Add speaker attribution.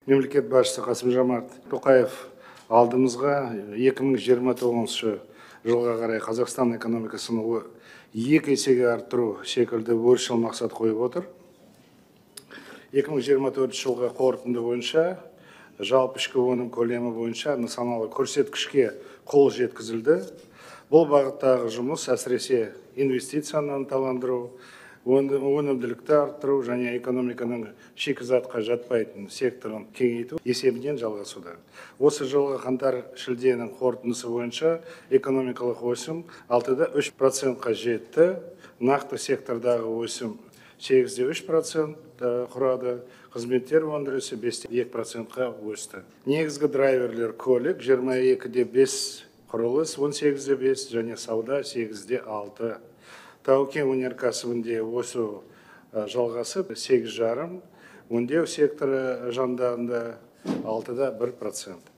Speaker 1: Мемлекет басшысы Қасым-Жомарт Тоқаев алдымызға 2029 жылға қарай Қазақстан экономикасын 2 есеге арттыру секілді өршіл мақсат қойып отыр. 2024 жылғы қорытынды бойынша жалпы ішкі өнім көлемі бойынша нысаналы көрсеткішке қол жеткізілді. Бұл бағыттағы жұмыс, әсіресе, инвестицияны ынталандыру, өнімділікті арттыру және экономиканың шикізатқа жатпайтын секторын кеңейту есебінен жалғасуда. Осы жылғы қаңтар шілденің қорытындысы бойынша экономикалық өсім 6,3%-қа жетті. Нақты сектордағы өсім 8,3% құрады, қызметтер өндірісі 5,2%-қа өсті. Негізгі драйверлер: көлік 22,5, құрылыс 18,5 және сауда 8,6. Тау кен өнеркәсібінде өсу жалғасып, 8,5, өңдеу секторы жанданды, 6,1%.